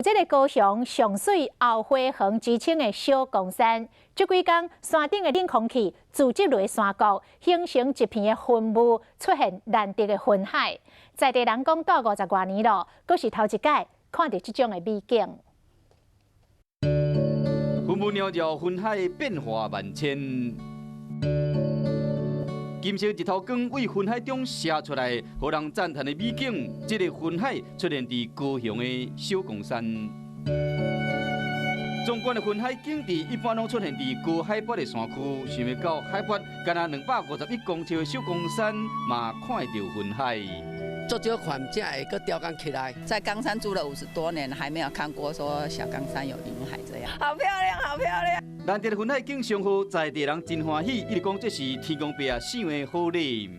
這个高雄上媠後花園之稱的小岡山，這幾工山頂的冷空氣聚集落山谷，形成一片的雲霧，出現難得的雲海。在地人講，蹛50外年咯，閣是頭一擺看著這種的美景。雲霧繚繞，雲海變化萬千。金色日頭光對雲海中射出來，予人讚嘆的美景。這個雲海出現佇高雄的小岡山。壯觀的雲海景致一般攏出現佇高海拔的山區，想袂到海拔干焦251公尺的小岡山，嘛看會著雲海。足少看，才會閣刁工起來。在岡山住了50多年，還沒有看過說小岡山有雲海這樣，好漂亮，好漂亮。難得的雲海景象，予在地人真歡喜，一直講這是天公伯仔賞的好禮。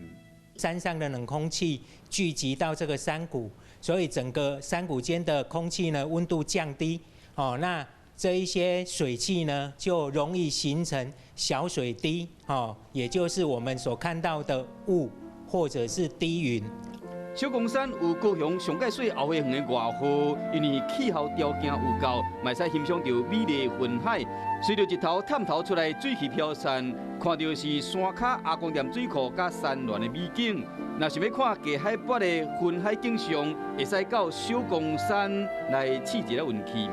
山上的冷空氣聚集到這個山谷，所以整個山谷間的空氣呢溫度降低，哦，那這一些水汽呢就容易形成小水滴，哦，也就是我們所看到的霧或者是低雲。小岡山有高雄上蓋媠後花園的外號，因為氣候條件有夠，嘛會使欣賞著美麗雲海。隨著日頭探頭出來，水汽飄散，看著是山跤阿公店水庫佮山巒的美景。若想欲看低海拔的雲海景象，會使到小岡山來試一下運氣。